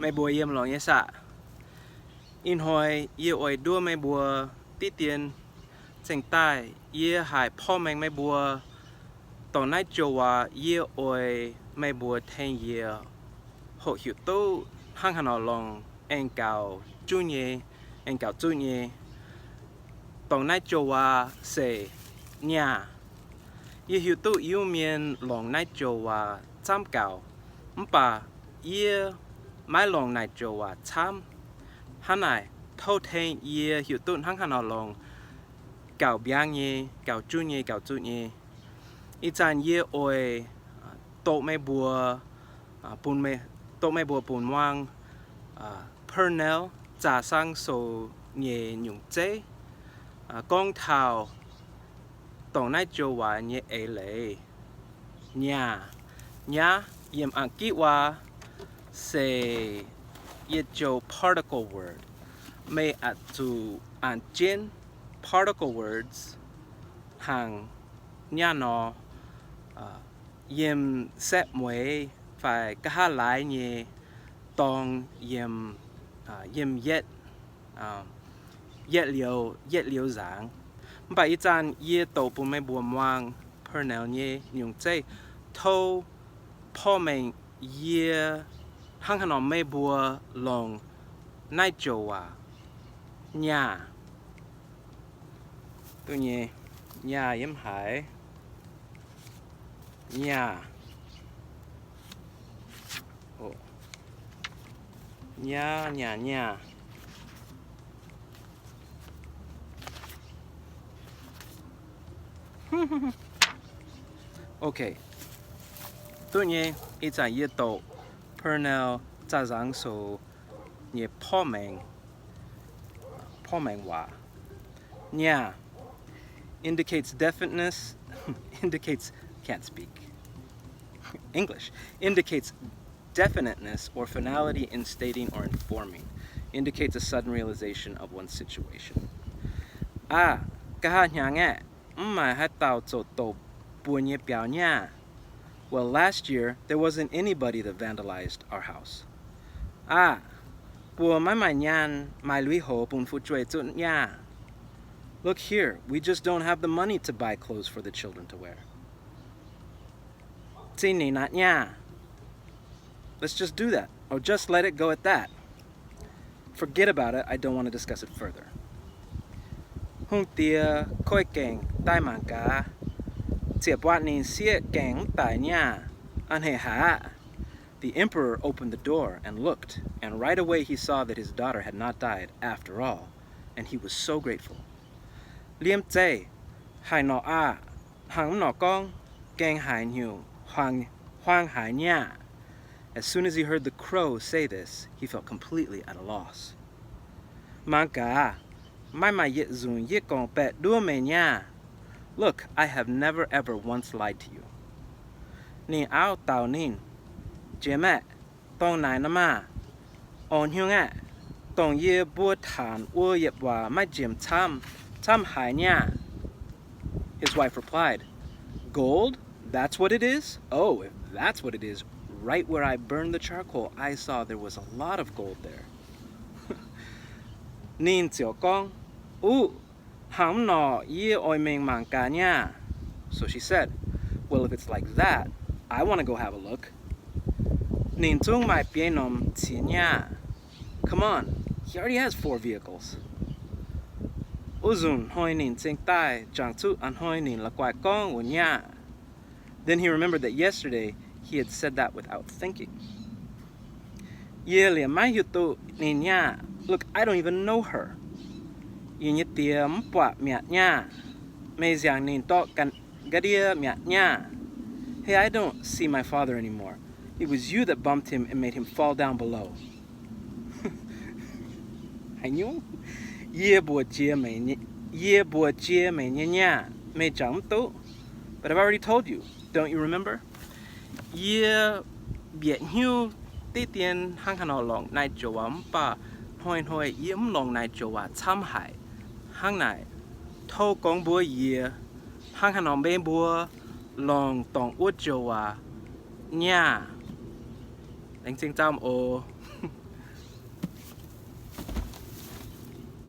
Meih mbuo yiem longx nyei saah? Ih hnoi yie oix nduov meih mbuo diqv dien. Cingx daaih yie haih porv mengh meih mbuo dongh naaiv joux waac. Yie oix meih mbuo tengx yie hoqc hiuv duqv hnangv haaix nor longx aengx gauh junv nyei, aengx gauh zuqv nyei. Dongh naaiv joux waac se nyaah. Yie hiuv duqv Iu-Mienh longc naaiv joux waac camv gauh, mv baac yie maiv longc naaiv joux waac camv. Hnangv naaic, tov tengx yie hiuv duqv hnangv haaix nor longx gauh mbiaangv nyei, gauh junv nyei, gauh zuqv nyei. Ih zanc yie oix doqc meih mbuo, doqc meih mbuo bun muangx Purnell zaah sang sou nyei nyungc zeiv, gorngv taux dongh naaiv joux waac nyei eix leiz. Nyaah, nyaah yiem Aengitv waac se yietc joux particle word. Meih oix zuqc an jienv particle words hnangv nyaah nor yiem setv mueiz fai nqa'haav laaix nyei dorngx yiem, yiem yietv, yietv liuz, yietv liuz nzaangc. Mv baac ih zanc yie doqc bun meih mbuo muangx Purnell nyei nyungc zeiv, tov porv mengh yie hnangv haaix nor meih mbuo longc naaiv joux waac nyaah. Duqv nyei, nyaah yiem haaix? Nyaah. Nyaah, nyaah, nyaah. Okay. Duqv nyei, ih zanc yie doqc Purnell zaah sang sou nyei porv mengh, porv mengh waac. Nyaah indicates definiteness, indicates, can't speak English, indicates definiteness or finality in stating or informing, indicates a sudden realization of one's situation. Aa, nqa'haav hnyangx aeqv, mv maaih haaix dauh zoux douz buo nyei biaux nyaah. Well, last year, there wasn't anybody that vandalized our house. Aa, buo maiv maaih nyaanh maaih lui-houx bun fu'jueiv zuqv nyaah. Look here, we just don't have the money to buy clothes for the children to wear. Zinh ninh naaic nyaah. Let's just do that, or just let it go at that. Forget about it, I don't want to discuss it further. Hungh diex koi gaengh daaih mangc gaax, ziec buatc ninh sieqv gaengh mv daic nyaah. A'hneiv haic aqv. The emperor opened the door and looked, and right away he saw that his daughter had not died after all, and he was so grateful. Liemh zeih haaix nor aqv, hnangv mv nor gorngv, gaengh haaix nyungc huaang haiz nyaah. As soon as he heard the crow say this, he felt completely at a loss. Mangc gaax, maiv maaih yietc nzunc yie gorngv-baeqc nduov meih nyaah. Look, I have never ever once lied to you. Ninh auv dau ninh, Jiem aeqv, dongh naaic nor maah! Orn hnyungv aeqv, dongh yie mbuo taanx wuov yietc waac maiv njiemc camv, camv haiz nyaah. His wife replied, Gold? That's what it is? Oh, if that's what it is, right where I burned the charcoal, I saw there was a lot of gold there. Ninh ziouc gorngv, Uv, hnangv mv nor yie oix mingh mangc gaax nyaah. So she said, Well, if it's like that, I want to go have a look. Ninh zungv maaih biei norm ciex nyaah. Come on, he already has four vehicles. Wuov nzunc hnoi ninh cingx daaih jangx zuqc a'hnoi ninh la'guaih gorngv wuov nyaah. Then he remembered that yesterday he had said that without thinking. Yie liemh maiv hiuv duqv ninh nyaah. Look, I don't even know her. Yie nyei diex mv buatc mi'aqv nyaah. Meih nziangx ninh dorqc ga'ndiev mi'aqv nyaah. Hey, I don't see my father anymore. It was you that bumped him and made him fall down below. Haaix nyungc? Yie mbuox jiex meih nyei, yie mbuox jiex meih nyei nyaah, meih jangx mv duqv. But I've already told you. Don't you remember? Yie bieqc hnyouv diqv dien hnangv haaix nor longc naaiv joux waac mv baac hnoi-hnoi yie mv longc naaiv joux waac camv haic. Hnangv naaic, tov gorngv mbuox yie hnangv haaix nor meih mbuo longc dongh wuov joux waac nyaah. Laengz zingh camv oc.